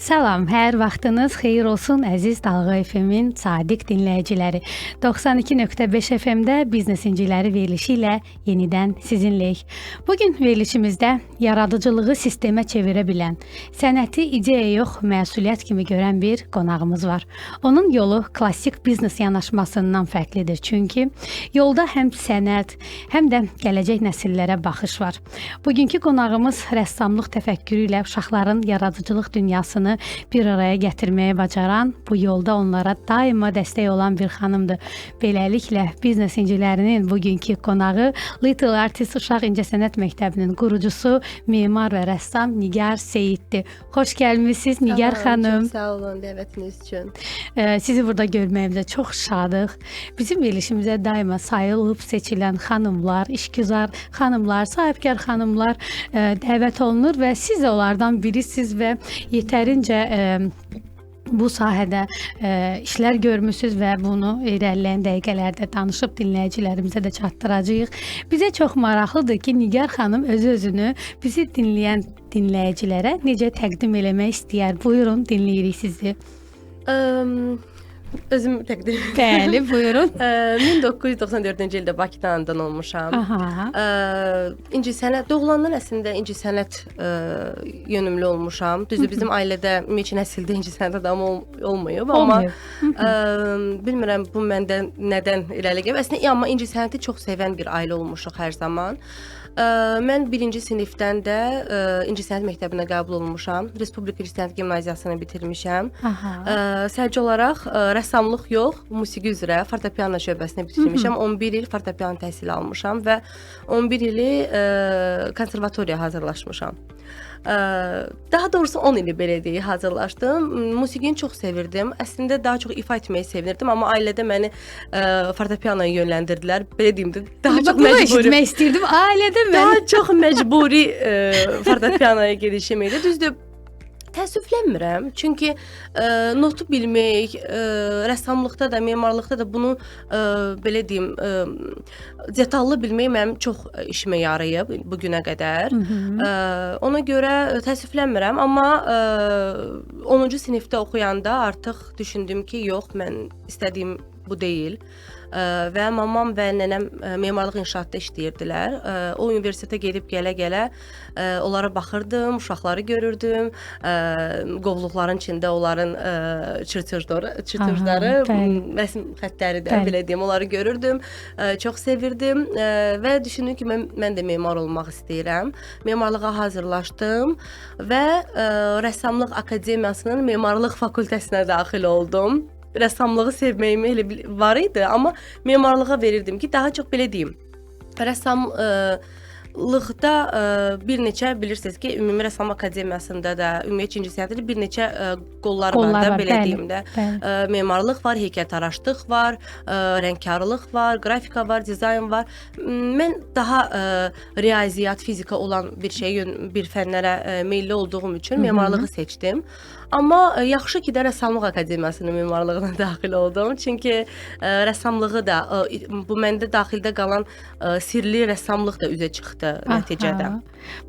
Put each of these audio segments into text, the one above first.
Salam, hər vaxtınız xeyir olsun əziz Dalğa FM-in sadiq dinləyiciləri. 92.5 FM-də Biznes İnciləri verilişi ilə yenidən sizinləyik. Bugün verilişimizdə yaradıcılığı sistemə çevirə bilən, sənəti ideya yox, məsuliyyət kimi görən bir qonağımız var. Onun yolu klassik biznes yanaşmasından fərqlidir. Çünki yolda həm sənət, həm də gələcək nəsillərə baxış var. Bugünkü qonağımız rəssamlıq təfəkkürü ilə uşaqların yaradıcılıq dünyasını bir araya gətirməyi bacaran, bu yolda onlara daima dəstək olan bir xanımdır. Beləliklə, biznes incilərinin bugünkü qonağı Little Artist Uşaq İncəsənət Məktəbinin qurucusu, memar və rəssam Nigar Seyiddir. Xoş gəlmisiniz Nigar xanım. Çox sağ olun dəvətiniz üçün. Sizi burada görməyimizə çox şadıq. Bizim verilişimizə daima sayılıb seçilən xanımlar, işgüzar xanımlar, sahibkar xanımlar dəvət olunur və siz də onlardan birisiniz və yetərincə bu sahədə işlər görmüsünüz və bunu irəliləyən dəqiqələrdə danışıb dinləyicilərimizə də çatdıracağıq. Bizə çox maraqlıdır ki, Nigar xanım özü-özünü bizi dinləyən dinləyicilərə necə təqdim eləmək istəyər? Buyurun, dinləyirik sizi. Özüm təqdim. Bəli, buyurun. 1994-cü ildə Bakıda anadan olmuşam. İncəsənət doğulandan əslində incəsənət yönümlü olmuşam. Düzdür, bizim ailədə ümumiyyətlə nəsildə incəsənət adamı olmayıb, amma bilmirəm bu məndə nədən irəli gəlib. Əslində amma incəsənəti çox sevən bir ailə olmuşuq hər zaman. Mən birinci sinifdən də İncəsənət məktəbinə qəbul olmuşam. Respublika İncəsənət Gimnaziyasını bitirmişəm. Sadəcə olaraq rəssamlıq yox, musiqi üzrə fortepiano şöbəsini bitirmişəm. 11 il fortepiano təhsili almışam və 11 ili konservatoriya hazırlaşmışam. Daha doğrusu 10 ili belə deyək hazırlaşdım. Musiqini çox sevirdim. Əslində daha çox ifa etməyi sevirdim, amma ailədə məni fortepianoya yönləndirdilər. Belə deyim də, daha çox məcburi. Eşitmək istirdim. Ailədə məni daha çox məcburi fortepianoya gedişim idi. Düzdür, təəssüflənmirəm. Çünki notu bilmək, rəssamlıqda da, memarlıqda da bunu belə deyim, detallı bilmək mənim çox işimə yarayıb bu günə qədər. Ona görə təəssüflənmirəm, amma 10-cu sinifdə oxuyanda artıq düşündüm ki, yox, mən istədiyim bu deyil. Və mamam və nənəm memarlıq inşaatda işləyirdilər. O universitetə gedib gələ-gələ onlara baxırdım, uşaqları görürdüm. Qovluqların içində onların çırçırları, rəsm xəttləri də belə deyim, onları görürdüm. Çox sevirdim və düşündüm ki, mən də memar olmaq istəyirəm. Memarlığa hazırlaşdım və Rəssamlıq Akademiyasının Memarlıq Fakültəsinə daxil oldum. Rəssamlığı sevməyimi elə var idi, amma memarlığa verirdim ki, daha çox belə deyim, rəssamlıqda bir neçə, bilirsiniz ki, Ümumi Rəssam Akademiyasında da, ümumiyyətcə incəsənətdə bir neçə qollar var da, belə deyim də. Memarlıq var, heykəltaraşlıq var, rəngkarlıq var, qrafika var, dizayn var. Mən daha riyaziyyat, fizika olan bir şey, bir fənlərə meyilli olduğum üçün memarlığı seçdim. Amma yaxşı ki də Rəssamlıq Akademiyasının memarlığına daxil oldum. Çünki rəssamlığı da, bu məndə daxildə qalan sirli rəssamlıq da üzə çıxdı nəticədə.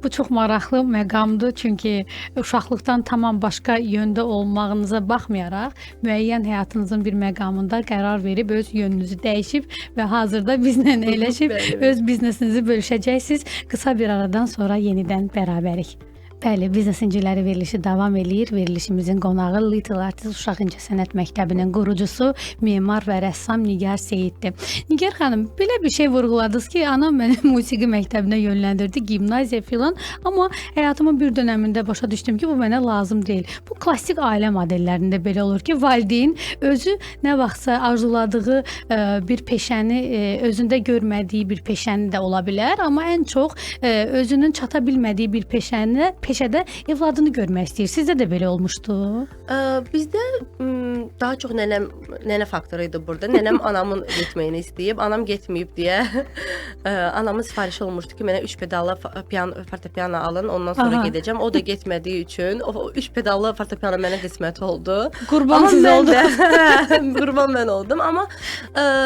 Bu çox maraqlı məqamdır. Çünki uşaqlıqdan tamam başqa yöndə olmağınıza baxmayaraq, müəyyən həyatınızın bir məqamında qərar verib öz yönünüzü dəyişib və hazırda bizlə əyləşib öz biznesinizi bölüşəcəksiniz. Qısa bir aradan sonra yenidən bərabərik. Bəli, Biznes İnciləri verilişi davam eləyir. Verilişimizin qonağı Little Artist Uşaq İncəsənət Məktəbinin qurucusu, memar və rəssam Nigar Seyiddir. Nigar xanım, belə bir şey vurğuladınız ki, anam məni musiqi məktəbinə yönləndirdi, gimnaziya filan, amma həyatımın bir dönəmində başa düşdüm ki, bu mənə lazım deyil. Bu klassik ailə modellərində belə olur ki, valideyn özü nə vaxtsa arzuladığı bir peşəni, özündə görmədiyi bir peşəni də ola bilər, amma ən çox özünün çata bilmədiyi bir peşədə evladını görmək istəyir. Sizdə də belə olmuşdu? Bizdə daha çox nənə faktoru idi burada. Nənəm anamın getməyini istəyib, anam getməyib deyə anamın sifarişi olmuşdu ki, mənə 3 pedallı fortepiano alın, ondan sonra gedəcəm. O da getmədiyi üçün o 3 pedallı fortepiano mənə qismət oldu. Qurban siz oldu. Qurban mən oldum. Amma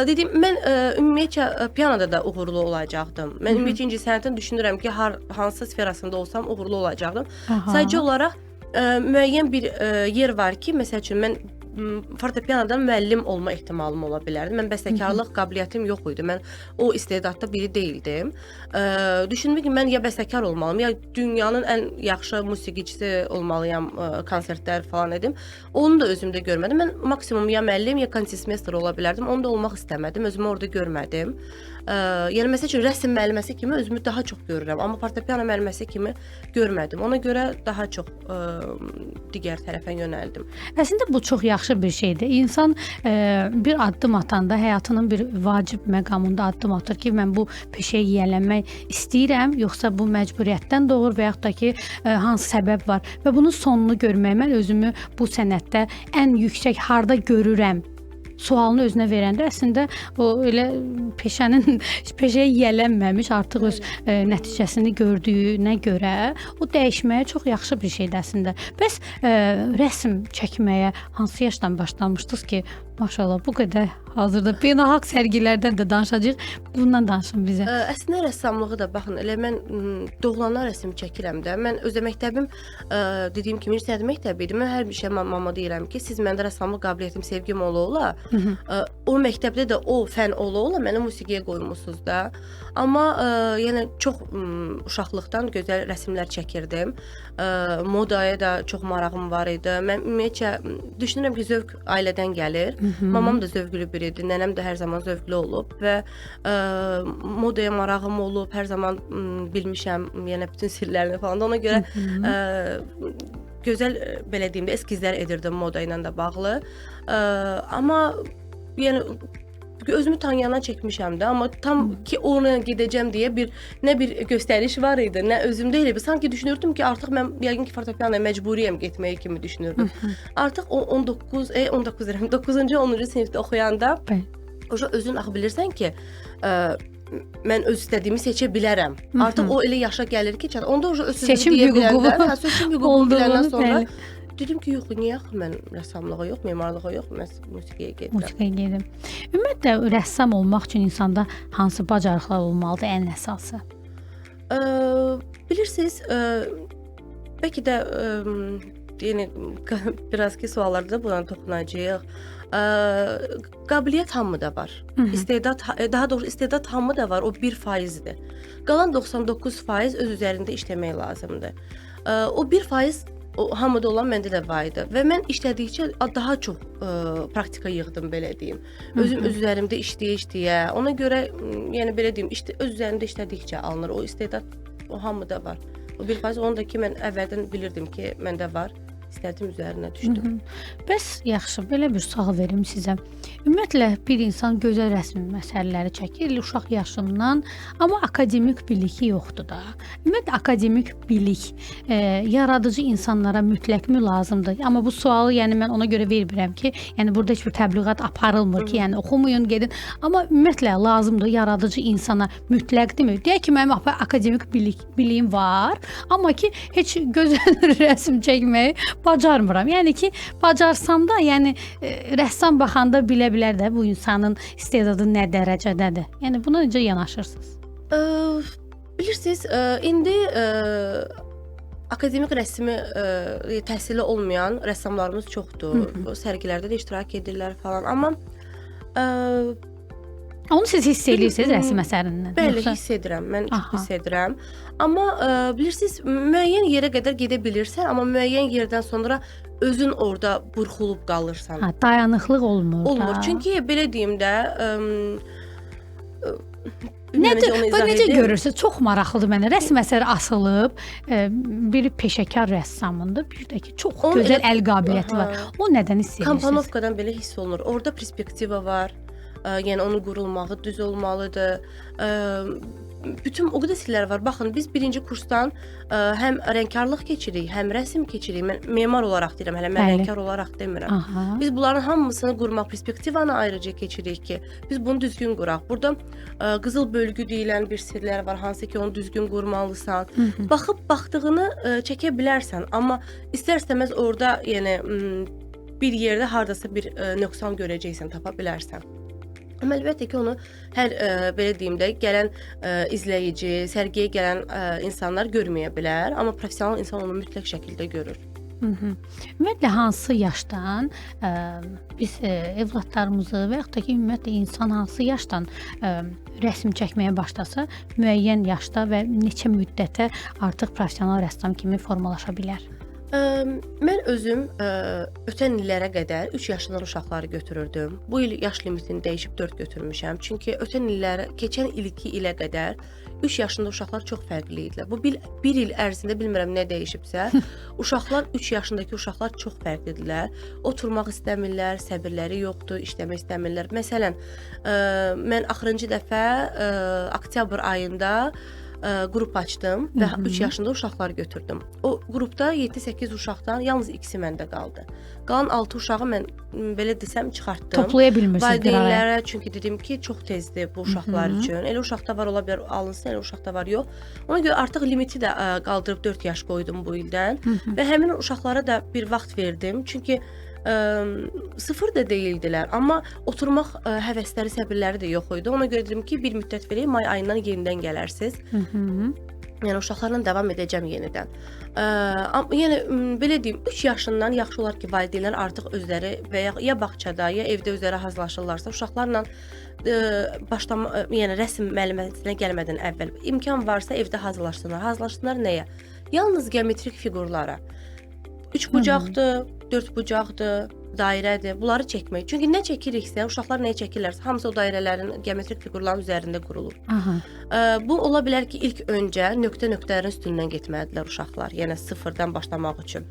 dediyim, mən ümumiyyətcə pianoda da uğurlu olacaqdım. Mən ümumiyyətcə incəsənətin düşünürəm ki, hansı sferasında olsam uğurlu olacaqdım. Sadəcə olaraq müəyyən bir yer var ki, məsəl üçün mən fortepianodan müəllim olma ehtimalım ola bilərdi. Mən bəstəkarlıq qabiliyyətim yox idi. Mən o istedadda biri deyildim. Düşündüm ki, mən ya bəstəkar olmalıyam, ya dünyanın ən yaxşı musiqiçisi olmalıyam, konsertlər falan edim. Onu da özümdə görmədim. Mən maksimum ya müəllim, ya koncertmeyster ola bilərdim. Onu da olmaq istəmədim. Özümü orada görmədim. Yəni məsəl üçün rəsm müəlliməsi kimi özümü daha çox görürəm, amma fortepiano müəlliməsi kimi görmədim. Ona görə daha çox digər tərəfə yönəldim. Əslində bu çox yaxşı bir şeydir. İnsan bir addım atanda həyatının bir vacib məqamında addım atır ki, mən bu peşəyə yiyələnmək istəyirəm, yoxsa bu məcburiyyətdən doğur və yaxud da ki, hansı səbəb var və bunun sonunu görmək, mən özümü bu sənətdə ən yüksək harda görürəm sualını özünə verəndə əslində o elə peşənin peşəyə yiyələnməmiş, artıq öz nəticəsini gördüyünə görə o dəyişməyə çox yaxşı bir şeydir əslində. Bəs rəsm çəkməyə hansı yaşdan başlamışdınız ki, maşallah bu qədər hazırda beynəlxalq sərgilərdən də danışacağıq. Bundan danışın bizə. Əslində rəssamlığı da baxın, elə mən doğulandan rəsm çəkirəm də. Mən özə məktəbim dediyim kimi incəsənət məktəbi idi. Mən hər bir şeyə mama deyirəm ki, siz məndə rəssamlıq qabiliyyətim, sevgim ola-ola, o məktəbdə də o fən ola-ola məni musiqiyə qoymusunuz da. Amma yəni çox uşaqlıqdan gözəl rəsmlər çəkirdim. Modaya da çox marağım var idi. Mən ümumiyyətcə düşünürəm ki, zövq ailədən gəlir. Mamam da zövqlü biri idi, nənəm də hər zaman zövqlü olub və modaya marağım olub, hər zaman bilmişəm, yəni bütün sirlərini falan da. Ona görə gözəl, belə deyim də, eskizlər edirdim moda ilə də bağlı. Amma yəni özümü tanıyandan çəkmişəm də, amma tam ki ona gedəcəm deyə bir nə bir göstəriş var idi, nə özümdə elə bir sanki düşünürdüm ki, artıq mən yəqin ki fortepianoya məcburiyəm getməyə kimi düşünürdüm. Artıq o 19 19 deyirəm, 9-cu, 10-cu sinifdə oxuyanda özün axı bilirsən ki, mən öz istədiyimi seçə bilərəm. Artıq o elə yaşa gəlir ki, onda öz seçim hüququ, hə, seçim hüququ biləndən sonra dedim ki, yox, niyə axı mən rəssamlığa yox, memarlığa yox, mən musiqiyə gedirəm. Musiqiyə gedirəm. Ümumiyyətlə, rəssam olmaq üçün insanda hansı bacarıqlar olmalıdır ən əsası? Bilirsiniz, bəlkə də yəni, biraz ki suallarda da buna toxunacağıq. Qabiliyyət hamıda var. İstedad, daha doğrusu istedad hamıda var, o 1%-dir. Qalan 99% öz üzərində işləmək lazımdır. O 1% o hamıda olan məndə də var idi və mən işlədikcə daha çox praktika yığdım, belə deyim. Özüm öz üzərimdə işləyə-işləyə, ona görə yəni belə deyim, öz üzərimdə işlədikcə alınır. O istedad o hamıda var. O 1% onu da ki mən əvvəldən bilirdim ki, məndə var. İstədim üzərinə düşdüm. Bəs yaxşı, belə bir sual verim sizə. Ümumiyyətlə bir insan gözəl rəsm məsələləri çəkir, uşaq yaşından, amma akademik biliki yoxdur da. Ümumiyyətlə akademik bilik yaradıcı insanlara mütləqmi lazımdır? Amma bu sualı yəni mən ona görə vermirəm ki, yəni burada heç bir təbliğat aparılmır ki, yəni oxumayın, gedin. Amma ümumiyyətlə lazımdır yaradıcı insana mütləqdirmi? Deyək ki, mənim akademik biliyim var, amma ki heç gözəl rəsm çəkməyi bacarmıram. Yəni ki, bacarsam da, yəni rəssam baxanda bilə bilər də bu insanın istedadı nə dərəcədədir. Yəni buna necə yanaşırsınız? Bilirsiniz, indi akademik rəsmi təhsili olmayan rəssamlarımız çoxdur. Sərgilərdə də iştirak edirlər falan. Amma onu siz hiss edirsiniz rəsm əsərindən? Bəli, hiss edirəm. Mən çox hiss edirəm. Amma bilirsiniz, müəyyən yerə qədər gedə bilirsən, amma müəyyən yerdən sonra özün orada burxulub qalırsan. Ha, dayanıqlıq olmur. Olmur. Çünki belə deyim də, necə görürsünüz? Çox maraqlıdır mənə. Rəsm əsəri asılıb, biri peşəkar rəssamındır, bir də ki, çox gözəl əl qabiliyyəti var. O nədən hiss edirsiniz? Komponovkadan belə hiss olunur. Orada perspektiva var. Yəni onun qurulmağı düz olmalıdır. Bütün o qədər sirlər var. Baxın, biz birinci kursdan həm rəngkarlıq keçirik, həm rəsm keçirik. Mən memar olaraq deyirəm, hələ mən rəngkar olaraq demirəm. Biz bunların hamısını qurmaq, perspektivanı ayrıca keçirik ki, biz bunu düzgün quraq. Burada qızıl bölgü deyilən bir sirlər var, hansı ki onu düzgün qurmalısan. Baxıb baxdığını çəkə bilərsən, amma istər-istəməz orada yəni bir yerdə hardasa bir nöqsan görəcəksən, tapa bilərsən. Amma əlbəttə ki, onu hər belə deyim də, gələn izləyici, sərgiyə gələn insanlar görməyə bilər, amma professional insan onu mütləq şəkildə görür. Ümumiyyətlə hansı yaşdan biz evladlarımızı və yaxud da ki, ümumiyyətlə insan hansı yaşdan rəsm çəkməyə başlasa, müəyyən yaşda və neçə müddətə artıq professional rəssam kimi formalaşa bilər? Mən özüm ötən illərə qədər 3 yaşından uşaqları götürürdüm. Bu il yaş limitini dəyişib 4 götürmüşəm. Çünki ötən illərə, keçən ilki ilə qədər 3 yaşında uşaqlar çox fərqli idilər. Bu bir il ərzində bilmirəm nə dəyişibsə, uşaqlar 3 yaşındakı uşaqlar çox fərqlidirlər. Oturmaq istəmirlər, səbirləri yoxdur, işləmək istəmirlər. Məsələn, mən axırıncı dəfə oktyabr ayında qrup açdım və 3 yaşında uşaqlar götürdüm. O qrupda 7-8 uşaqdan yalnız ikisi məndə qaldı. Qalan 6 uşağı mən belə desəm çıxartdım. Toplaya bilmirsiniz bir araya. Valideynlərə çünki dedim ki, çox tezdir bu uşaqlar üçün. Elə uşaqda var ola bilər alınsın, elə uşaqda var yox. Ona görə artıq limiti də qaldırıb 4 yaş qoydum bu ildən və həmin uşaqlara da bir vaxt verdim. Çünki sıfır da deyildilər, amma oturmaq həvəsləri, səbirləri də yox idi. Ona görə dedim ki, bir müddət vereyim, may ayından yenidən gələrsiz. Yəni uşaqlarla davam edəcəm yenidən. Yəni belə deyim, 3 yaşından yaxşı olar ki, valideynlər artıq özləri və ya bağçada, ya evdə özləri hazırlaşırlarsa, uşaqlarla başlama, yəni rəsm müəlliməsinə gəlmədən əvvəl imkan varsa evdə hazırlaşsınlar. Hazırlaşsınlar nəyə? Yalnız geometrik fiqurlara. 3 bucaqdır, 4 bucaqdır, dairədir. Bunları çəkmək. Çünki nə çəkiriksə, uşaqlar nəyi çəkirlərsə, hamısı o dairələrin, geometrik fiqurların üzərində qurulur. Bu ola bilər ki, ilk öncə nöqtə-nöqtələrin üstündən getməlidirlər uşaqlar. Yəni sıfırdan başlamaq üçün.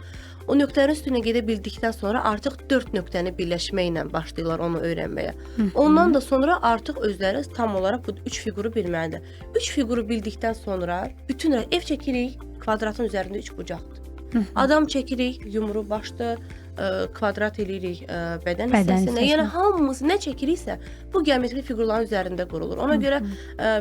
O nöqtələrin üstünə gedə bildikdən sonra artıq 4 nöqtəni birləşməklə başlayırlar onu öyrənməyə. Ondan da sonra artıq özləri tam olaraq bu 3 fiquru bilməlidir. 3 fiquru bildikdən sonra bütün ev çəkirik, kvadratın üzərində 3 bucaqdır. Adam çəkirik, yumru başdır, kvadrat eləyirik bədən hissəsinə. Yəni hamımız nə çəkiriksə, bu geometrik fiqurların üzərində qurulur. Ona görə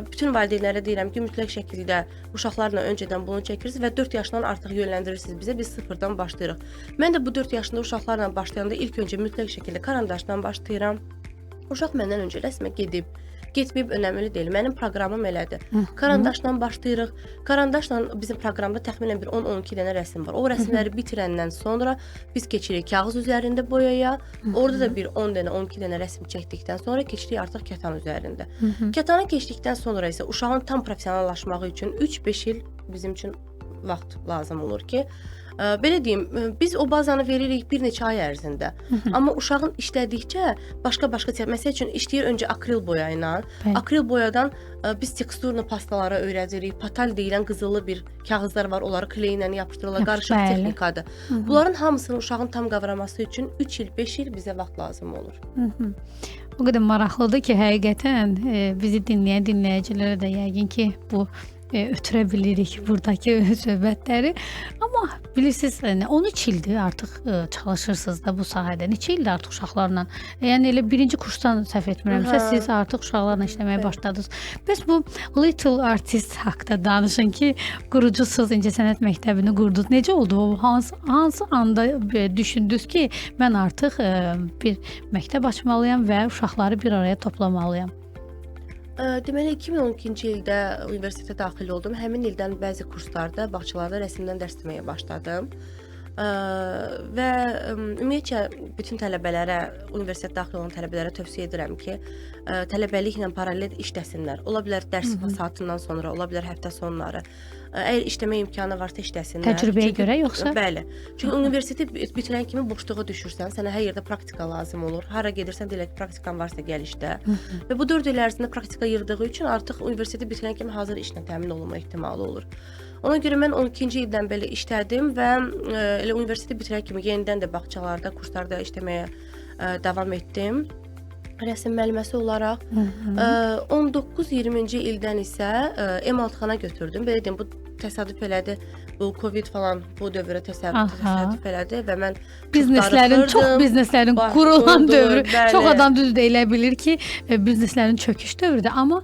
bütün valideynlərə deyirəm ki, mütləq şəkildə uşaqlarla öncədən bunu çəkirsiniz və 4 yaşdan artıq yönləndirirsiniz bizə, biz sıfırdan başlayırıq. Mən də bu 4 yaşında uşaqlarla başlayanda ilk öncə mütləq şəkildə karandaşdan başlayıram. Uşaq məndən öncə rəsmə gedib, getməyib önəmli deyil. Mənim proqramım elədir. Karandaşla başlayırıq. Karandaşla bizim proqramda təxminən bir 10-12 dənə rəsm var. O rəsmləri bitirəndən sonra biz keçirik kağız üzərində boyaya. Orada da bir 10 dənə, 12 dənə rəsm çəkdikdən sonra keçirik artıq kətan üzərində. Kətana keçdikdən sonra isə uşağın tam professionallaşmağı üçün 3-5 il bizim üçün vaxt lazım olur ki, belə deyim, biz o bazanı veririk bir neçə ay ərzində. Amma uşağın işlədikcə başqa-başqa, məsəl üçün işləyir öncə akril boya ilə. Akril boyadan biz teksturlu pastalara öyrədirik. Patal deyilən qızıllı bir kağızlar var, onları kley ilə yapışdırırlar, qarışıq texnikadır. Bunların hamısını uşağın tam qavraması üçün 3 il, 5 il bizə vaxt lazım olur. O qədər maraqlıdır ki, həqiqətən bizi dinləyən dinləyicilərə də yəqin ki, bu ötürə bilirik buradakı söhbətləri. Amma bilirsiniz, 13 ildir artıq çalışırsınız da bu sahədə. Neçə ildir artıq uşaqlarla? Yəni elə birinci kursdan səhv etmirəmsə, siz artıq uşaqlarla işləməyə başladınız. Bəs bu Little Artist haqda danışın ki, qurucusuz, İncəsənət Məktəbini qurdunuz. Necə oldu o? Hansı anda düşündünüz ki, mən artıq bir məktəb açmalıyam və uşaqları bir araya toplamalıyam? Deməli, 2012-ci ildə universitetə daxil oldum. Həmin ildən bəzi kurslarda, bağçalarda rəsmdən dərs deməyə başladım. Və ümumiyyətcə bütün tələbələrə, universitet daxil olan tələbələrə tövsiyə edirəm ki, tələbəliklə paralel işləsinlər. Ola bilər dərs saatından sonra, ola bilər həftə sonları. Əgər işləmə imkanı varsa işləsinlər. Təcrübəyə görə yoxsa? Bəli. Çünki universiteti bitirən kimi boşluğa düşürsən, sənə hər yerdə praktika lazım olur. Hara gedirsən, deyirlər ki, praktikan varsa gəl işlə. Və bu 4 il ərzində praktika yığdığı üçün artıq universiteti bitirən kimi hazır işlə təmin olunma ehtimalı olur. Ona görə mən 12-ci ildən belə işlədim və elə universiteti bitirən kimi yenidən də bağçalarda, kurslarda işləməyə davam etdim. Rəsm müəlliməsi olaraq 19-20-ci ildən isə emalatxana götürdüm. Belə deyim, bu təsadüf elədi, bu Covid falan bu dövrə təsadüf elədi və mən bizneslərin, çox bizneslərin qurulan dövrü. Bəli. Çox adam düz də elə bilir ki, bizneslərin çöküş dövrüdür, amma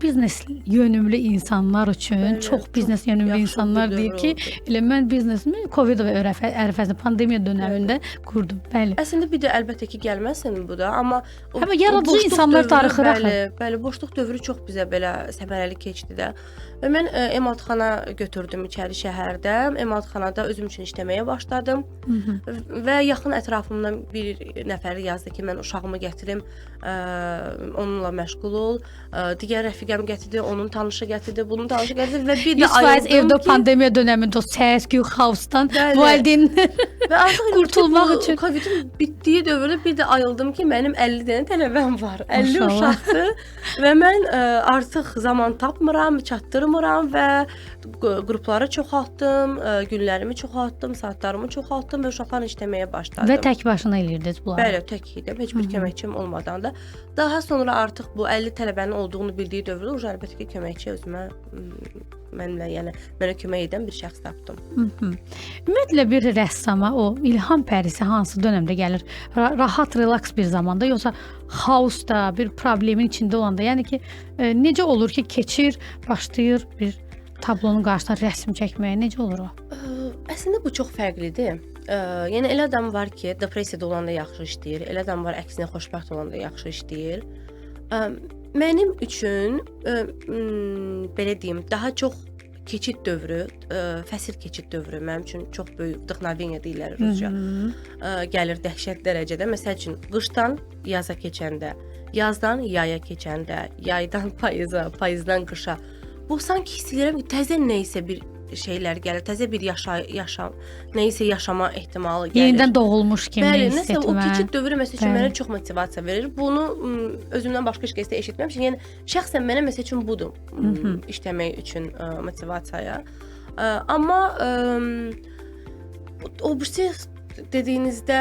biznes yönümlü insanlar üçün, bəli, çox biznes yönümlü insanlar deyir ki, elə mən biznesimi Covid və ərəfəsində, pandemiya dönəmində qurdum. Bəli. Əslində bir də əlbəttə ki, gəlməsin bu da, amma amma yaradıcı insanlar darıxır axı. Bəli, bəli, boşluq dövrü çox bizə belə səmərəli keçdi də. Və mən emalatxana götürdüm İçəri şəhərdə, emalatxanada özüm üçün işləməyə başladım. Və yaxın ətrafımdan bir nəfər yazdı ki, mən uşağımı gətirim, onunla məşğul ol. Digər rəfiqəm gətirdi, onun tanışı gətirdi, bunun tanışı gətirdi və bir də 100% evdə ki, pandemiya dönəmində o səs-küy, xaosdan valideynlər və artıq qurtulmaq üçün Covidin bitdiyi dövrdə bir də ayıldım ki, mənim 50 dənə tələbəm var. 50 uşaqdır və mən artıq zaman tapmıram, çatdırmıram və qrupları çoxaltdım, günlərimi çoxaltdım, saatlarımı çoxaltdım və uşaqlarla işləməyə başladım. Və tək başına eləyirdiniz bunları? Bəli, tək idim, heç bir köməkçim olmadan da. Daha sonra artıq bu 50 tələbənin olduğunu bildiyi dövrdə uca əlbəttə ki, köməkçi özümə mənimlə, yəni mənə kömək edən bir şəxs tapdım. Ümumiyyətlə bir rəssama o ilham pərisi hansı dönəmdə gəlir? Rahat, relaks bir zamanda, yoxsa xaosda, bir problemin içində olanda? Yəni ki, necə olur ki, keçir, başlayır bir tablonun qarşısına rəsm çəkməyə, necə olur o? Əslində bu çox fərqlidir. Yəni elə adam var ki, depressiyada olanda yaxşı işləyir, elə adam var əksinə xoşbəxt olanda yaxşı işləyir. Mənim üçün belə deyim, daha çox keçid dövrü, fəsil keçid dövrü mənim üçün çox böyük vdixnoveniya deyirlər rusca. Gəlir dəhşət dərəcədə. Məsəl üçün qışdan yaza keçəndə, yazdan yaya keçəndə, yaydan payıza, payızdan qışa. Bu sanki hiss edirəm ki, təzə nə isə bir şeylər gəlir, təzə bir yaşam, nə isə yaşama ehtimalı gəlir. Yenidən doğulmuş kimi Bəli, hiss nəsə etmə. O keçid dövrü məsəl üçün mənə çox motivasiya verir. Bunu özümdən başqa heç kəsdə eşitməmişəm. Yəni şəxsən mənə məsəl üçün budur işləmək üçün motivasiyaya. Amma o birisi dediyinizdə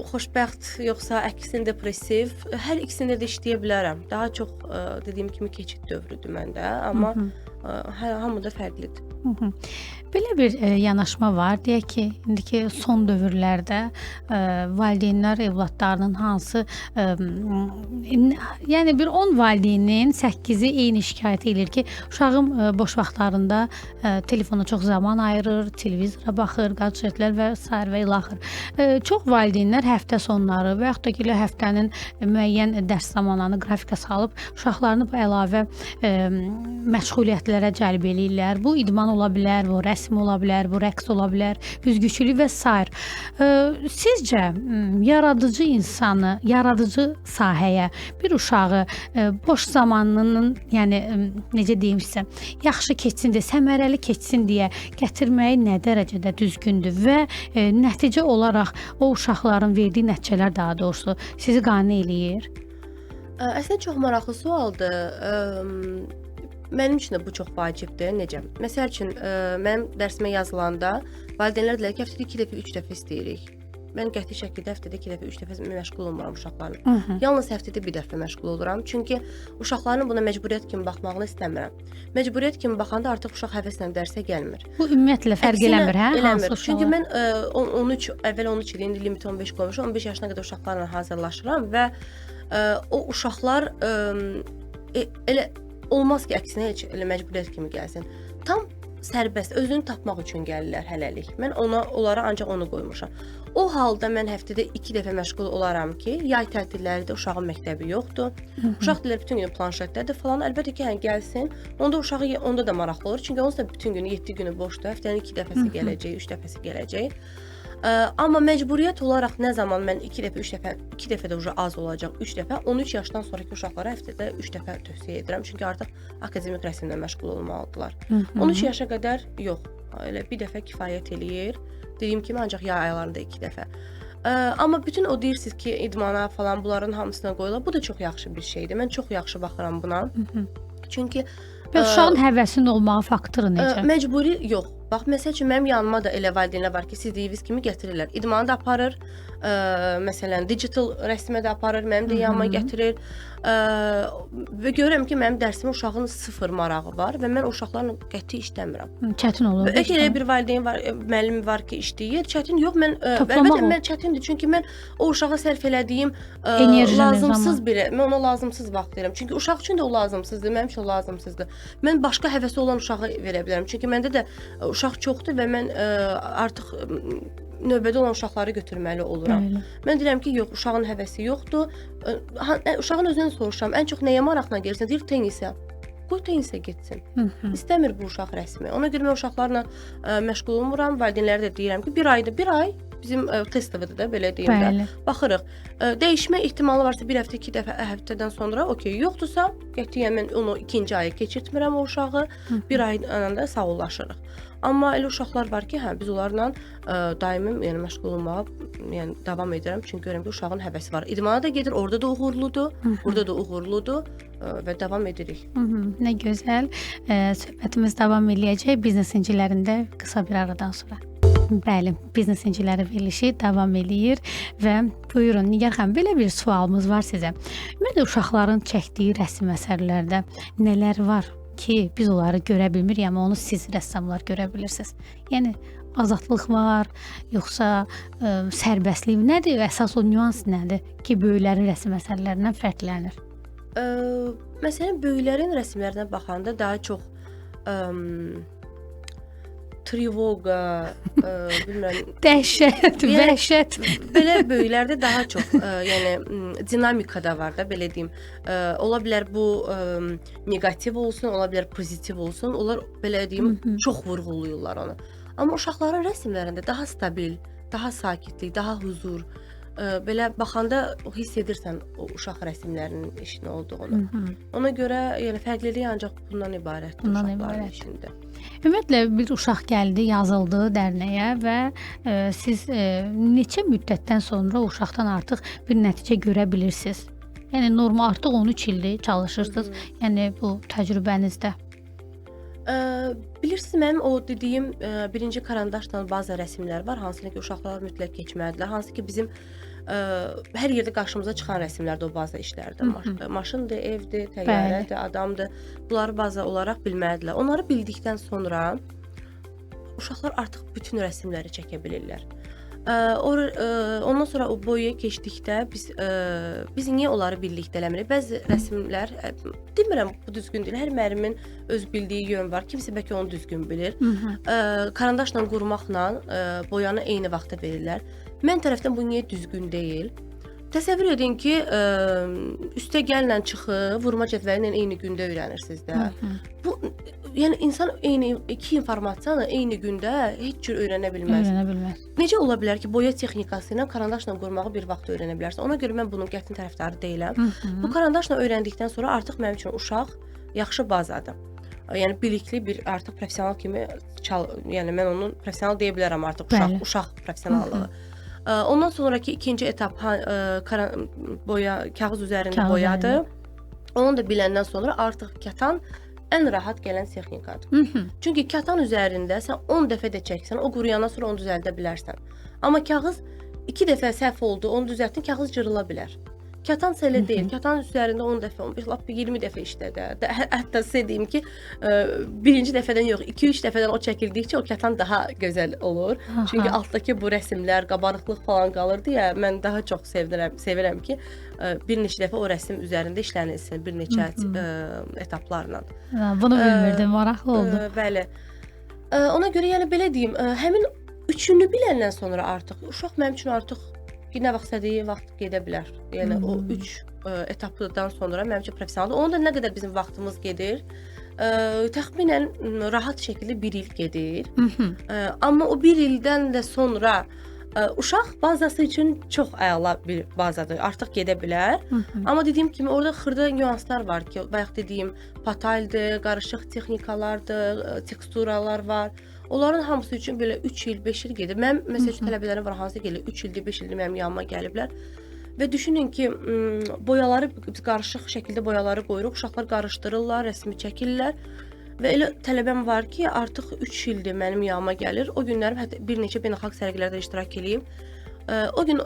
xoşbəxt yoxsa əksinə depressiv, hər ikisində də işləyə bilərəm. Daha çox dediyim kimi keçid dövrüdür məndə, amma hamı da fərqlidir. Belə bir yanaşma var, deyək ki, indiki son dövrlərdə valideynlər evladlarının hansı, yəni bir 10 valideynin 8-i eyni şikayət edir ki, uşağım boş vaxtlarında telefona çox zaman ayırır, televizora baxır, gadjetlər və sair və ilaxır. Çox valideynlər həftə sonları və yaxud da ki, həftənin müəyyən dərs zamanlarını qrafika salıb uşaqlarını bu əlavə məşğuliyyətlərə cəlb eləyirlər. Bu idman ola bilər, bu rəsm ola bilər, bu rəqs ola bilər, üzgüçülük və sair. Sizcə yaradıcı insanı, yaradıcı sahəyə bir uşağı boş zamanının, yəni necə deyim sizə, yaxşı keçsin deyə, səmərəli keçsin deyə gətirməyi nə dərəcədə düzgündür və nəticə olaraq o uşaqların verdiyi nəticələr daha doğrusu sizi qane eləyir? Əslində çox maraqlı sualdır. Mənim üçün də bu çox vacibdir. Necə? Məsəl üçün, mənim dərsimə yazılanda valideynlər deyirlər ki, həftədə 2 dəfə, 3 dəfə istəyirik. Mən qəti şəkildə həftədə 2 dəfə, 3 dəfə məşğul olmuram uşaqlarla. Yalnız həftədə 1 dəfə məşğul oluram. Çünki uşaqların buna məcburiyyət kimi baxmağını istəmirəm. Məcburiyyət kimi baxanda artıq uşaq həvəslə dərsə gəlmir. Bu ümumiyyətlə fərq eləmir, hə? Eləmir. Çünki mən 13, əvvəl 13 il, indi limit 15 qoymuşam. 15 yaşına qədər uşaqlarla hazırlaşıram və o uşaqlar elə olmaz ki, əksinə heç elə məcburiyyət kimi gəlsin. Tam sərbəst, özünü tapmaq üçün gəlirlər hələlik. Mən onlara ancaq onu qoymuşam. O halda mən həftədə 2 dəfə məşğul olaram ki, yay tətillərində uşağın məktəbi yoxdur. Uşaq deyirlər bütün günü planşetdədir falan. Əlbəttə ki, yəni gəlsin. Onda uşağı onda da maraqlı olur. Çünki onsuz da bütün günü 7 günü boşdur. Həftənin 2 dəfəsi gələcək, 3 dəfəsi gələcək. Amma məcburiyyət olaraq nə zaman mən 2 dəfə, 3 dəfə, 2 dəfə də uca az olacaq, 3 dəfə, 13 yaşdan sonraki uşaqlara həftədə 3 dəfə tövsiyə edirəm. Çünki artıq akademik rəsmlə məşğul olmalıdırlar. 13 yaşa qədər yox, elə bir dəfə kifayət eləyir. Dediyim kimi ancaq yay aylarında 2 dəfə. Amma bütün o deyirsiniz ki, idmana falan bunların hamısına qoyulur. Bu da çox yaxşı bir şeydir. Mən çox yaxşı baxıram buna. Çünki bəs uşağın həvəsinin olmağı faktoru necə? Məcburi yox. Bax, məsəl üçün, mənim yanıma da elə valideynlər var ki, siz dediyiniz kimi gətirirlər. İdmanı da aparır, məsələn, digital rəsmə də aparır, mənim də yanıma gətirir. Və görürəm ki, mənim dərsimə uşağın sıfır marağı var və mən uşaqlarla qəti işləmirəm. Çətin olur. Elə bir valideyn var, müəllim var ki, işləyir. Çətin yox, mən əlbəttə mən çətindir, çünki mən o uşağa sərf elədiyim lazımsız bir, mən ona lazımsız vaxt verirəm. Çünki uşaq üçün də o lazımsızdır, mənim üçün o lazımsızdır. Mən başqa həvəsi olan uşağı verə bilərəm. Çünki məndə də uşaq çoxdur və mən artıq növbədə olan uşaqları götürməli oluram. Bəli. Mən deyirəm ki, yox, uşağın həvəsi yoxdur. Uşağın özündən soruşuram, ən çox nəyə maraqla gəlirsən? Deyir, tenisə. Qoy tenisə getsin. İstəmir bu uşaq rəsmi. Ona görə mən uşaqlarla məşğul olmuram. Valideynlərə də deyirəm ki, bir ayda bir ay bizim testovada da belə deyim də. Baxırıq. Dəyişmə ehtimalı varsa bir həftə, 2 dəfə həftədən sonra okey, yoxdursa qətiyyən mən onu ikinci aya keçirtmirəm o uşağı. Bir ayla da sağollaşırıq. Amma elə uşaqlar var ki, hə, biz onlarla daimi, yəni məşğul olmağa, yəni davam edirəm. Çünki görürəm ki, uşağın həvəsi var. İdmana da gedir, orada da uğurludur, burada da uğurludur və davam edirik. Nə gözəl. Söhbətimiz davam eləyəcək biznes incilərində qısa bir aradan sonra. Bəli, biznes inciləri verilişi davam eləyir və buyurun Nigar xanım, belə bir sualımız var sizə. Ümumiyyətlə uşaqların çəkdiyi rəsm əsərlərdə nələr var ki, biz onları görə bilmirik, amma onu siz rəssamlar görə bilirsiniz? Yəni azadlıq var, yoxsa sərbəstlik nədir? Əsas o nüans nədir ki, böyüklərin rəsm əsərlərindən fərqlənir? Məsələn, böyüklərin rəsmlərinə baxanda daha çox trivoqa, bilmirəm, dəhşət, yəni, vəhşət. Belə böyüklərdə daha çox, yəni dinamika da var da, belə deyim. Ola bilər bu neqativ olsun, ola bilər pozitiv olsun. Onlar belə deyim, çox vurğulayırlar onu. Amma uşaqların rəsmlərində daha stabil, daha sakitlik, daha huzur. Belə baxanda hiss edirsən o uşaq rəsmlərinin işinin olduğunu. Ona görə yəni fərqlilik ancaq bundan ibarətdir uşaqların işində. Ümumiyyətlə bir uşaq gəldi, yazıldı dərnəyə və siz neçə müddətdən sonra o uşaqdan artıq bir nəticə görə bilirsiniz? Yəni normal artıq 13 ildir çalışırsınız. Yəni bu təcrübənizdə. Bilirsiniz, mənim o dediyim birinci karandaşla bazı rəsmlər var, hansını ki uşaqlar mütləq keçməlidirlər, hansı ki bizim hər yerdə qarşımıza çıxan rəsmlərdə o baza işlərdir. Maşındır, evdir, təyyarədir, adamdır. Bunları baza olaraq bilməlidirlər. Onları bildikdən sonra uşaqlar artıq bütün rəsmləri çəkə bilirlər. Ondan sonra o boyaya keçdikdə biz niyə onları birlikdə eləmirik? Bəzi rəsmlər, demirəm bu düzgün deyil, hər müəllimin öz bildiyi yön var. Kimsə bəlkə onu düzgün bilir. Karandaşla qurmaqla boyanı eyni vaxtda verirlər. Mən tərəfdən bu niyə düzgün deyil? Təsəvvür edin ki, üstə gəllə çıxı vurma cədvəli ilə eyni gündə öyrənirsiniz də. Bu, yəni insan eyni iki informasiyanı eyni gündə heç cür öyrənə bilməz. Öyrənə bilməz. Necə ola bilər ki, boya texnikası ilə karandaşla qurmağı bir vaxt öyrənə bilərsən? Ona görə mən bunun qəti tərəfdarı deyiləm. Bu karandaşla öyrəndikdən sonra artıq mənim üçün uşaq yaxşı bazadır. Yəni bilikli bir artıq professional kimi, yəni mən onun professional deyə bilərəm artıq uşaq professionallığı. Ondan sonraki ikinci etap boya, kağız üzərində boyadır. Onu da biləndən sonra artıq katan ən rahat gələn texnikadır. Çünki katan üzərində sən 10 dəfə də çəksən, o quruyandan sonra onu düzəldə bilərsən. Amma kağız 2 dəfə səhv oldu, onu düzəltdin, kağız cırıla bilər. Katan isə elə deyil. Katan üzərində 10 dəfə, 15, lap 20 dəfə işlədə. Hətta sizə deyim ki, birinci dəfədən yox, 2-3 dəfədən o çəkildikcə o katan daha gözəl olur. Çünki altdakı bu rəsmlər, qabarıqlıq falan qalır deyə mən daha çox sevirəm ki, bir neçə dəfə o rəsm üzərində işlənilsin, bir neçə etaplarla. Bunu bilmirdim, maraqlı oldu. Bəli. Ona görə yəni belə deyim, həmin üçünü biləndən sonra artıq uşaq mənim üçün artıq nə vaxt istədiyi vaxt gedə bilər. Yəni o 3 etapdan sonra mənim üçün professionaldır. Onun da nə qədər bizim vaxtımız gedir? Təxminən rahat şəkildə 1 il gedir. Amma o 1 ildən də sonra uşaq bazası üçün çox əla bir bazadır. Artıq gedə bilər. Amma dediyim kimi orada xırda nüanslar var ki, bayaq dediyim pataldır, qarışıq texnikalardır, teksturalar var. Onların hamısı üçün belə 3 il, 5 il gedir. Mənim məsəl üçün tələbələrim var, hansı gəlir 3 ildir, 5 ildir mənim yanıma gəliblər. Və düşünün ki, boyaları biz qarışıq şəkildə boyaları qoyuruq, uşaqlar qarışdırırlar, rəsmi çəkirlər. Və elə tələbəm var ki, artıq 3 ildir mənim yanıma gəlir. O günlərim hətta bir neçə beynəlxalq sərgilərdə iştirak eləyib. O gün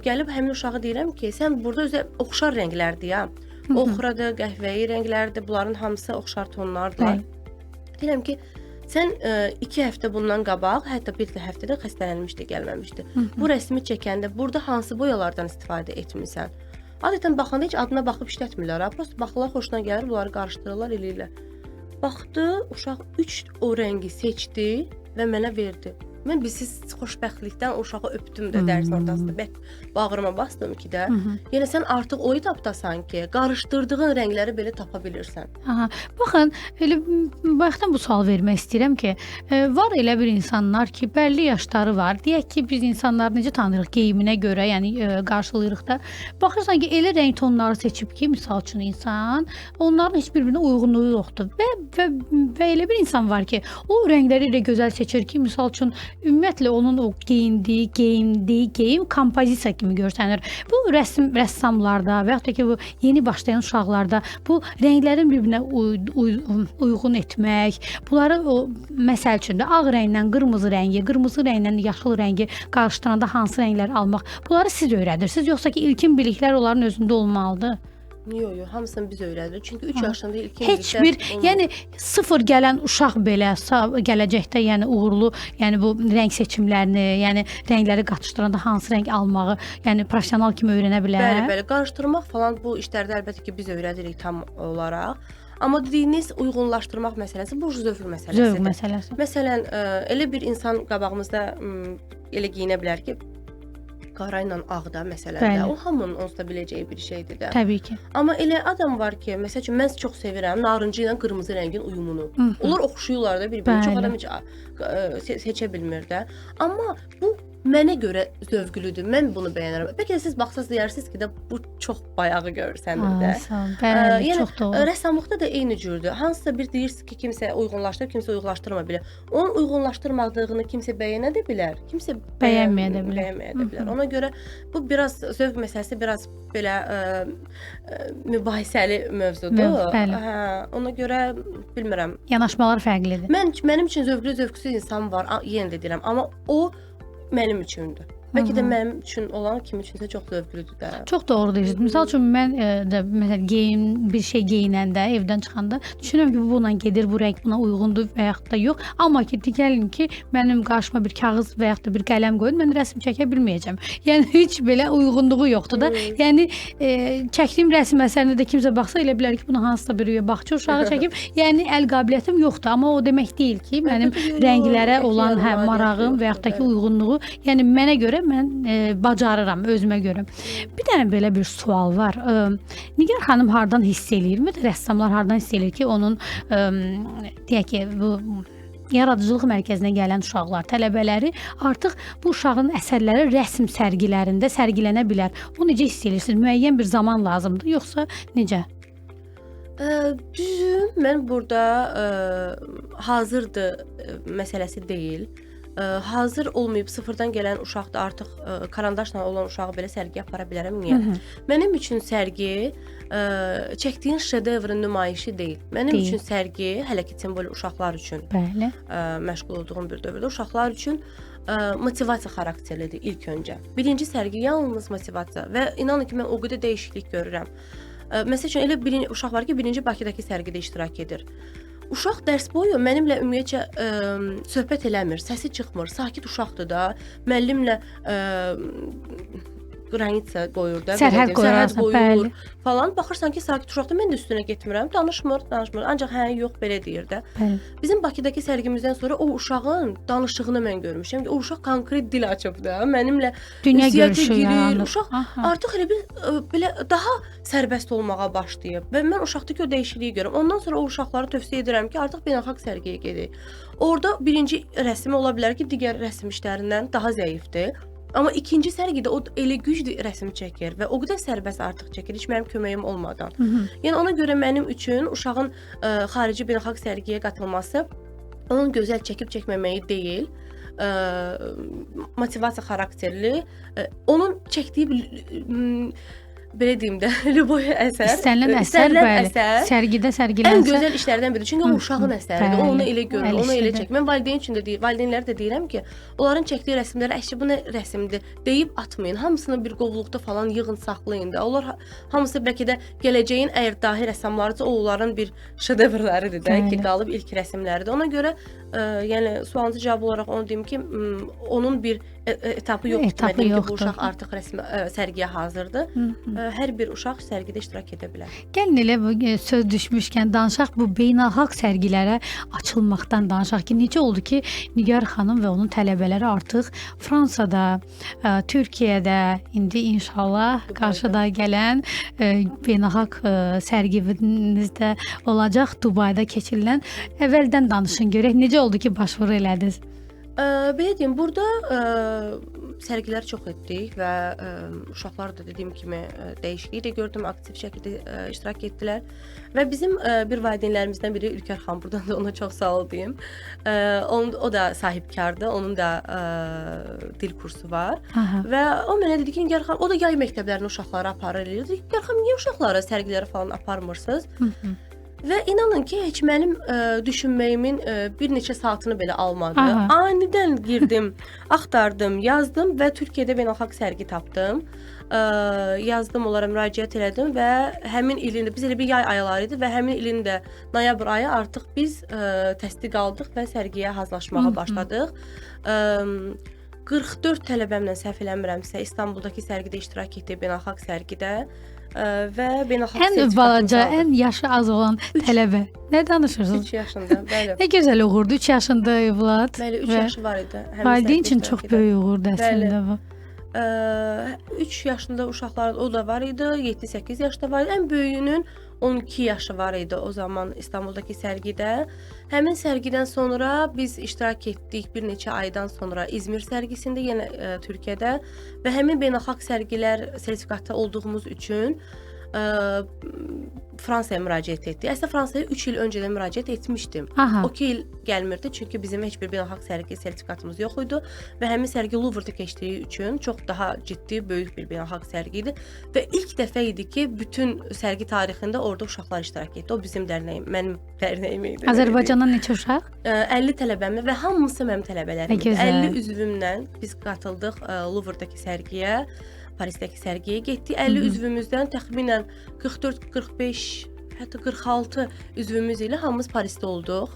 gəlib həmin uşağı deyirəm ki, sən burada özə oxşar rənglərdir ya. Oxradır, qəhvəyi rənglərdir, bunların hamısı oxşar tonlardılar. Deyirəm ki, sən 2 həftə bundan qabaq, hətta bir də həftədə xəstələnmişdi, gəlməmişdi. Bu rəsmi çəkəndə burada hansı boyalardan istifadə etmisən? Adətən baxanda heç adına baxıb işlətmirlər. Prosta baxırlar, xoşuna gəlir, bunları qarışdırırlar, eləyirlər. Baxdı, uşaq 3 o rəngi seçdi və mənə verdi. Mən bilsiz xoşbəxtlikdən o uşağı öpdüm də dərsin ortasında. Bərk bağrıma bastım ki də. Yəni sən artıq o etapdasan ki, qarışdırdığın rəngləri belə tapa bilirsən. Aha. Baxın, elə bayaqdan bu sual vermək istəyirəm ki, var elə bir insanlar ki, bəlli yaşları var. Deyək ki, biz insanları necə tanıyırıq geyiminə görə, yəni qarşılayırıq da. Baxırsan ki, elə rəng tonları seçib ki, misal üçün insan, onların heç bir-birinə uyğunluğu yoxdur. Və elə bir insan var ki, o rəngləri elə gözəl seçir ki, misal üçün ümumiyyətlə onun o geyindiyi geyim kompozisiya kimi görsənir. Bu rəssamlarda və yaxud da ki, bu yeni başlayan uşaqlarda bu rənglərin bir-birinə uyğun etmək, bunları o məsəl üçün də ağ rənglə qırmızı rəngi, qırmızı rənglə yaşıl rəngi qarışdıranda hansı rəngləri almaq, bunları siz öyrədirsiniz, yoxsa ki, ilkin biliklər onların özündə olmalıdır? Yox, yox, hamısını biz öyrədirik. Çünki 3 yaşında ilkin heç bir, yəni sıfır gələn uşaq belə gələcəkdə, yəni uğurlu, yəni bu rəng seçimlərini, yəni rəngləri qatışdıranda hansı rəng almağı, yəni professional kimi öyrənə bilər. Bəli, bəli, qarışdırmaq falan bu işlərdə əlbəttə ki, biz öyrədirik tam olaraq. Amma dediyiniz uyğunlaşdırmaq məsələsi bu zövq məsələsidir. Zövq məsələsi. Məsələn, elə bir insan qabağımızda elə geyinə bilər ki, qara ilə ağda məsələn də, o hamının onsuz da biləcəyi bir şeydir də. Təbii ki. Amma elə adam var ki, məsəl üçün mən çox sevirəm narıncı ilə qırmızı rəngin uyumunu. Onlar oxşayırlar da bir-birinə. Çox adam heç seçə bilmir də. Amma bu mənə görə zövqlüdür. Mən bunu bəyənirəm. Bəlkə də siz baxsaz deyərsiniz ki də bu çox bayağı görsənir də. Bəli, yəni, çox doğru. Rəssamlıqda da eyni cürdür. Hansısa bir deyirsiniz ki, kimsə uyğunlaşdırır, kimsə uyğunlaşdırma bilər. Onun uyğunlaşdırmadığını kimsə bəyənə də bilər, kimsə bəyənməyə də bilər. Bəyənməyə də bilər. Ona görə bu biraz zövq məsələsi biraz belə mübahisəli mövzudur. Hə, ona görə bilmirəm. Yanaşmalar fərqlidir. Mənim üçün zövqlü, zövqsüz insan var, yenə də deyirəm, amma o mənim üçündür. Bəlkə də mənim üçün olan kim üçünsə çox zövqlüdür də. Çox doğru deyirsiniz. Misal üçün mən də məsələn geyim bir şey geyinəndə, evdən çıxanda düşünürəm ki, bu bununla gedir, bu rəng buna uyğundur və yaxud da yox. Amma ki, gəlin ki, mənim qarşıma bir kağız və yaxud da bir qələm qoyun, mən rəsm çəkə bilməyəcəm. Yəni heç belə uyğunluğu yoxdur da. Yəni çəkdiyim rəsm əsərinə də kimsə baxsa elə bilər ki, bunu hansısa bir bağça uşağı çəkib. Yəni əl qabiliyyətim yoxdur, amma o demək deyil ki, mənim rənglərə olan marağım və yaxud da ki, uyğunluğu, yəni mənə görə mən bacarıram özümə görə. Bir dənə belə bir sual var. Nigar xanım hardan hiss eləyir? Rəssamlar hardan hiss eləyir ki, onun deyək ki, bu yaradıcılıq mərkəzinə gələn uşaqlar, tələbələri artıq bu uşağın əsərləri rəsm sərgilərində sərgilənə bilər. O necə hiss eləyirsiniz? Müəyyən bir zaman lazımdır, yoxsa necə? Düzü, mən burada hazırdır məsələsi deyil. Hazır olmayıb sıfırdan gələn uşaq da artıq karandaşla olan uşağı belə sərgiyə apara bilərəm. Niyə? Mənim üçün sərgi çəkdiyin şedevrın nümayişi deyil. Mənim üçün sərgi, hələ ki simvol uşaqlar üçün məşğul olduğum bir dövrdə uşaqlar üçün motivasiya xarakterlidir ilk öncə. Birinci sərgi yalnız motivasiya və inanın ki, mən o qədər dəyişiklik görürəm. Məsəl üçün elə bir uşaq var ki, birinci Bakıdakı sərgidə iştirak edir. Uşaq dərs boyu mənimlə ümumiyyətcə söhbət eləmir, səsi çıxmır, sakit uşaqdır da, müəllimlə qranitsa qoyur da, sərhəd qoyur falan. Baxırsan ki, sakit uşaqdır, mən də üstünə getmirəm, danışmır, danışmır. Ancaq hə, yox, belə deyir də. Bəli. Bizim Bakıdakı sərgimizdən sonra o uşağın danışığını mən görmüşəm ki, o uşaq konkret dil açıb da, mənimlə dünya ünsiyyətə görüşü girir. Yaranır. Uşaq artıq elə bir belə daha sərbəst olmağa başlayıb və mən uşaqdakı o dəyişikliyi görürəm. Ondan sonra o uşaqlara tövsiyə edirəm ki, artıq beynəlxalq sərgiyə gedək. Orada birinci rəsmi ola bilər ki, digər rəsm işlərindən daha zəifdir. Amma ikinci sərgidə o elə güclü rəsm çəkir və o qədər sərbəst artıq çəkir, heç mənim köməyim olmadan. Yəni ona görə mənim üçün uşağın xarici beynəlxalq sərgiyə qatılması onun gözəl çəkib çəkməməyi deyil, motivasiya xarakterli, onun çəkdiyi belə deyim də, lüboy əsər, istənilən əsər, bəli, sərgidə sərgilənsə ən gözəl işlərdən biri. Çünki o uşağın əsəridir. O onu elə görür, onu elə çəkir. Mən valideyn üçün də deyir, valideynlərə də deyirəm ki, onların çəkdiyi rəsmləri, əşi bu nə rəsmdir deyib atmayın. Hamısını bir qovluqda falan yığın, saxlayın da. Onlar hamısı bəlkə də gələcəyin əgər dahi rəssamlarıdırsa, o onların bir şedevrləridir də ki, qalıb ilk rəsmləridir. Ona görə yəni sualınıza cavab olaraq onu deyim ki, onun bir etapı yoxdur. Etapı ki, bu uşaq artıq rəsmi sərgiyə hazırdır. Hər bir uşaq sərgidə iştirak edə bilər. Gəlin elə bu söz düşmüşkən danışaq, bu beynəlxalq sərgilərə açılmaqdan danışaq ki, necə oldu ki, Nigar xanım və onun tələbələri artıq Fransada, Türkiyədə, indi inşallah qarşıda gələn beynəlxalq sərginizdə olacaq, Dubayda keçirilən. Əvvəldən danışın görək, necə oldu ki, başvuru elədiniz? Belə deyim, burada sərgilər çox etdik və uşaqlar da dediyim kimi dəyişikliyi də gördüm, aktiv şəkildə iştirak etdilər. Və bizim bir valideynlərimizdən biri Ülker xan, buradan da ona çox sağ ol deyim. O da sahibkardır, onun da dil kursu var. Aha. Və o mənə dedi ki, Nigar xan, o da yay məktəblərinə uşaqları aparır eləyir. Dedi, Nigar xan, niyə uşaqları sərgilərə falan aparmırsınız? Hı-hı. Və inanın ki, heç mənim düşünməyimin bir neçə saatını belə almadı. Aha. Anidən girdim, axtardım, yazdım və Türkiyədə beynəlxalq sərgi tapdım. Yazdım, onlara müraciət elədim və həmin ilin də, biz elə bir yay ayları idi və həmin ilin də noyabr ayı artıq biz təsdiq aldıq və sərgiyə hazırlaşmağa başladıq. 44 tələbəmlə, səhv eləmirəmsə, İstanbuldakı sərgidə iştirak etdik, beynəlxalq sərgidə. Və beynəlxalq ən balaca, ən yaşı az olan tələbə. Nə danışırsınız? 3 yaşında, bəli. Nə gözəl uğurdur, 3 yaşında övlad. Bəli, 3 yaşı var idi. Valideyn üçün çox böyük uğurdur əslində bu. 3 yaşında uşaqların o da var idi, 7-8 yaşda var idi. Ən böyüyünün 12 yaşı var idi o zaman İstanbuldakı sərgidə. Həmin sərgidən sonra biz iştirak etdik bir neçə aydan sonra İzmir sərgisində, yenə Türkiyədə və həmin beynəlxalq sərgilər sertifikatı olduğumuz üçün Fransaya müraciət etdik. Əslində Fransaya 3 il öncədən müraciət etmişdim. Aha. O 2 il gəlmirdi, çünki bizim heç bir beynəlxalq sərgi sertifikatımız yox idi və həmin sərgi Louvre-da keçdiyi üçün çox daha ciddi, böyük bir beynəlxalq sərgi idi və ilk dəfə idi ki, bütün sərgi tarixində orada uşaqlar iştirak etdi. O bizim dərnəyim, mənim dərnəyim idi. Azərbaycandan neçə uşaq? 50 tələbəmlə və hamısı mənim tələbələrim idi. 50 üzvümlə biz qatıldıq Louvre-dakı sərgiyə. Parisdəki sərgiyə getdik. 50 üzvümüzdən təxminən 44, 45, hətta 46 üzvümüz ilə hamımız Parisdə olduq.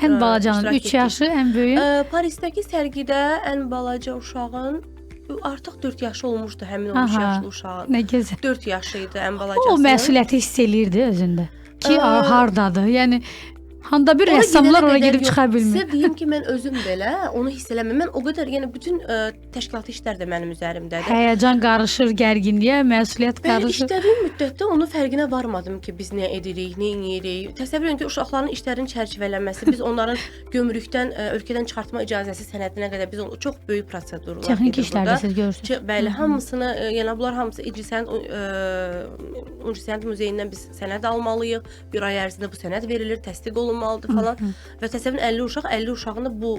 Ən balacanın 3 yaşı, ən böyüyü? Parisdəki sərgidə ən balaca uşağın artıq 4 yaşı olmuşdu, həmin o 3 yaşlı uşağın. Nə gözəl. 4 yaşı idi ən balacası. O məsuliyyəti hiss eləyirdi özündə ki, hardadır? Yəni handa bir rəssamlar ora gedib çıxa bilmir. Sizə deyim ki, mən özüm belə onu hiss eləmirəm. Mən o qədər, yəni bütün təşkilati işlər də mənim üzərimdədir. Həyəcan qarışır gərginliyə, məsuliyyət qarışır. İşlədiyim müddətdə onun fərqinə varmadım ki, biz nə edirik, nə edirik. Təsəvvür edin ki, uşaqların işlərinin çərçivələnməsi, biz onların gömrükdən, ölkədən çıxartma icazəsi sənədinə qədər biz onu çox böyük prosedurlar gedir. Texniki işlərdə siz görürsünüz. Bəli, hamısını, yəni bunlar hamısı İncəsənət Muzeyindən biz sənəd almalıyıq. Bir ay ərzində bu sənəd verilir, təsdiq olunmalıdır falan. Və təsəvvür 50 uşaq, 50 uşağın da bu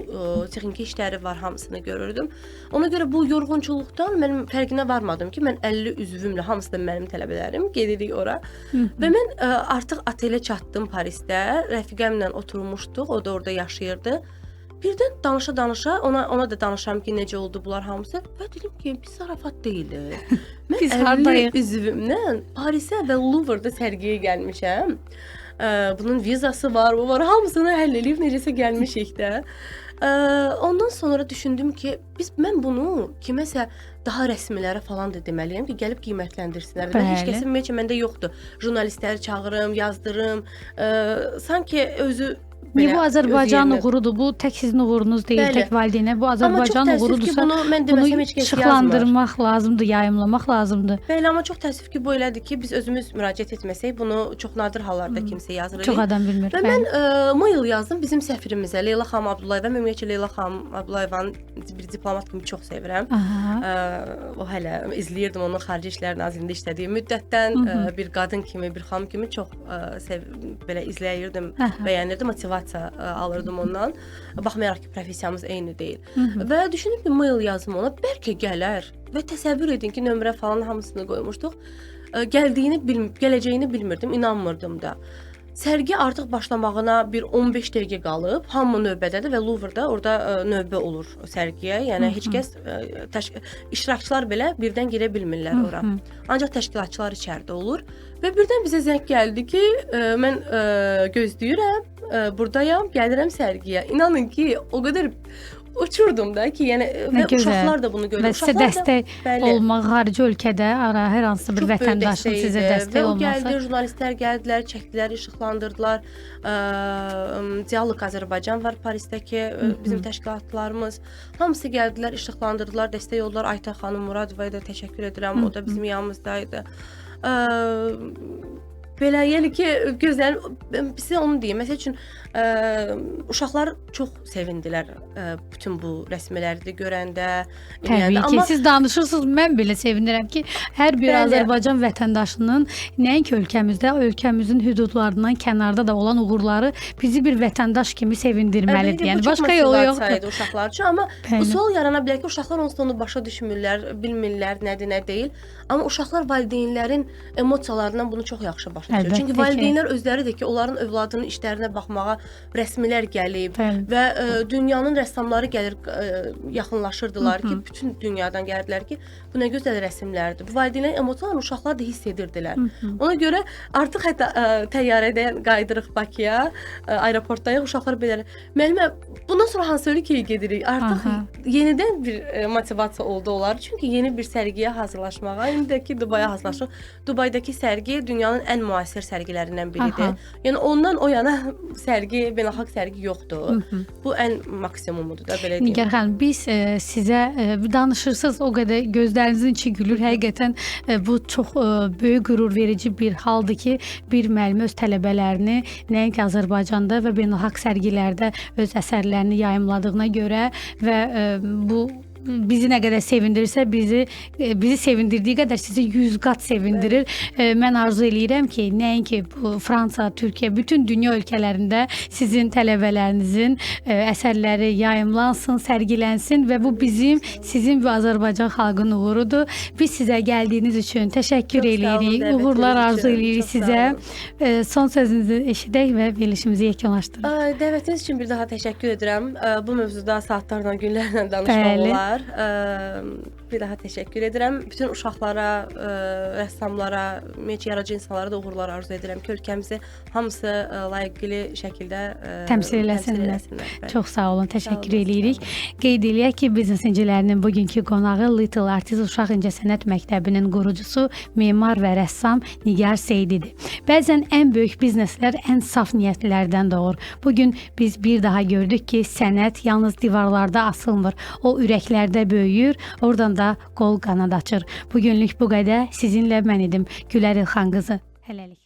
texniki işləri var, hamısını görürdüm. Ona görə bu yorğunçuluqdan mənim fərqinə varmadım ki, mən 50 üzvümlə, hamısı da mənim tələbələrim, gedirik ora. Və mən artıq otelə çatdım Parisdə, rəfiqəmlə oturmuşduq, o da orada yaşayırdı. Birdən danışa-danışa, ona da danışam ki, necə oldu bunlar hamısı və dedim ki, biz zarafat deyilik. Mən 50 üzvümlə Parisə və Louvre-da sərgiyə gəlmişəm. Bunun vizası var, bu var, hamısını həll eləyib necəsə gəlmişik də. Ondan sonra düşündüm ki, mən bunu kiməsə daha rəsmilərə falan da deməliyəm ki, gəlib qiymətləndirsinlər. Mən heç kəsin, ümumiyyətcə, məndə yoxdur. Jurnalistləri çağırım, yazdırım. Sanki özü Niyə bu Azərbaycan uğurudur? Bu tək sizin uğurunuz deyil, bəli, tək valideynə. Bu Azərbaycan uğurudursa, bunu işıqlandırmaq lazımdır, yayımlamaq lazımdır. Bəli, amma çox təəssüf ki, bu elədir ki, biz özümüz müraciət etməsək, bunu çox nadir hallarda kimsə yazır. Çox adam bilmir. Və mən mail yazdım bizim səfirimizə, Leyla xanım Abdullayeva. Mən ümumiyyətcə Leyla xanım Abdullayevanı bir diplomat kimi çox sevirəm. O hələ izləyirdim onun Xarici İşlər Nazirliyində işlədiyi müddətdən bir qadın kimi, bir xanım kimi çox belə izləyirdim, bəyənirdim, motivasiya alırdım ondan. Baxmayaraq ki, professiyamız eyni deyil. Və düşündüm ki, mail yazım ona, bəlkə gələr. Və təsəvvür edin ki, nömrə falan hamısını qoymuşduq. Gələcəyini bilmirdim, inanmırdım da. Sərgi artıq başlamağına bir 15 dəqiqə qalıb, hamı növbədədir və Louvre-da orada növbə olur sərgiyə. Yəni heç kəs, iştirakçılar belə birdən girə bilmirlər ora. Ancaq təşkilatçılar içəridə olur. Və birdən bizə zəng gəldi ki, mən gözləyirəm, buradayam, gəlirəm sərgiyə. İnanın ki, o qədər Uçurdum da ki, yəni Nə və gözəl. Uşaqlar da bunu gördü. Və sizə Uşaqlar da dəstək bəli. olmaq xarici ölkədə ara hər hansısa bir Çox böyük vətəndaşın dəstək sizə idi. dəstək Və o olması. gəldi, jurnalistlər gəldilər, çəkdilər, işıqlandırdılar. Dialoq Azərbaycan var Parisdəki bizim təşkilatlarımız. Hamısı gəldilər, işıqlandırdılar, dəstək oldular. Aytən xanım Muradovaya da təşəkkür edirəm. O da bizim yanımızdaydı. Belə, yəni ki, gözəl, sizə onu deyim. Məsəl üçün, uşaqlar çox sevindilər bütün bu rəsmiləri görəndə, Təbii eləyəndə. ki, Amma siz danışırsınız, mən belə sevinirəm ki, hər bir Bəli. Azərbaycan vətəndaşının nəinki ölkəmizdə, ölkəmizin hüdudlarından kənarda da olan uğurları bizi bir vətəndaş kimi sevindirməlidir. Əlbəttə, Yəni bu çox başqa yolu motivasiya yoxdur. idi uşaqlar üçün, amma Bəli. bu sual yarana bilər ki, uşaqlar onsuz da onu başa düşmürlər, bilmirlər nədir, nə deyil. Amma uşaqlar valideynlərin emosiyalarından bunu çox yaxşı başa düşür. Əlbəttə Çünki ki. valideynlər özləri də ki, onların övladının işlərinə baxmağa rəsmilər gəlib Bəli. və dünyanın rəssamları gəlir, yaxınlaşırdılar ki, bütün dünyadan gəldilər ki, bu nə gözəl rəsmlərdir. Bu valideynlərin emosiyalarını uşaqlar da hiss edirdilər. Ona görə artıq hətta təyyarədən qayıdırıq Bakıya, aeroportdayıq, uşaqlar belə, müəllimə, bundan sonra hansı ölkəyə gedirik? Artıq yenidən bir motivasiya oldu onlar. Çünki yeni bir sərgiyə hazırlaşmağa, indiki Dubaya hazırlaşırıq. Dubaydakı sərgi dünyanın ən müasir sərgilərindən biridir. Yəni ondan o yana sərgi, beynəlxalq sərgi yoxdur. Bu ən maksimumudur da, belə deyim. Nigar xanım, biz sizə danışırsınız, o qədər gözlərinizin içi gülür. Həqiqətən bu çox böyük qürur verici bir haldır ki, bir müəllim öz tələbələrini nəinki Azərbaycanda və beynəlxalq sərgilərdə öz əsərlərini yayımladığına görə və bu bizi nə qədər sevindirirsə, bizi sevindirdiyi qədər sizi 100 qat sevindirir. Mən arzu eləyirəm ki, nəinki bu Fransa, Türkiyə, bütün dünya ölkələrində sizin tələbələrinizin əsərləri yayımlansın, sərgilənsin və bu bizim, sizin və Azərbaycan xalqının uğurudur. Biz sizə gəldiyiniz üçün təşəkkür Çox sağ olun, eləyirik. dəvətiniz Uğurlar arzu üçün. eləyirik Çox sağ sizə. olun. Son sözünüzü eşidək və verilişimizi yekunlaşdıraq. Dəvətiniz üçün bir daha təşəkkür edirəm. Bu mövzuda saatlarla, günlərlə danışmaq Bəli. olar. Bir daha təşəkkür edirəm. Bütün uşaqlara, rəssamlara, ümumiyyətcə yaradıcı insanlara da uğurlar arzu edirəm ki, ölkəmizi hamısı layiqli şəkildə təmsil eləsinlər. Bəli. Çox sağ olun, təşəkkür Sağ olun, eləyirik. Qeyd eləyək ki, biznes incilərinin bugünkü qonağı Little Artist Uşaq İncəsənət Məktəbinin qurucusu, memar və rəssam Nigar Seydidir. Bəzən ən böyük bizneslər ən saf niyyətlərdən doğur. Bugün biz bir daha gördük ki, sənət yalnız divarlarda asılmır. O ürəklərdə böyüyür, oradan da qol qanad açır. Bugünlük bu qədər. Sizinlə mən idim, Gülər İlxan qızı. Hələlik.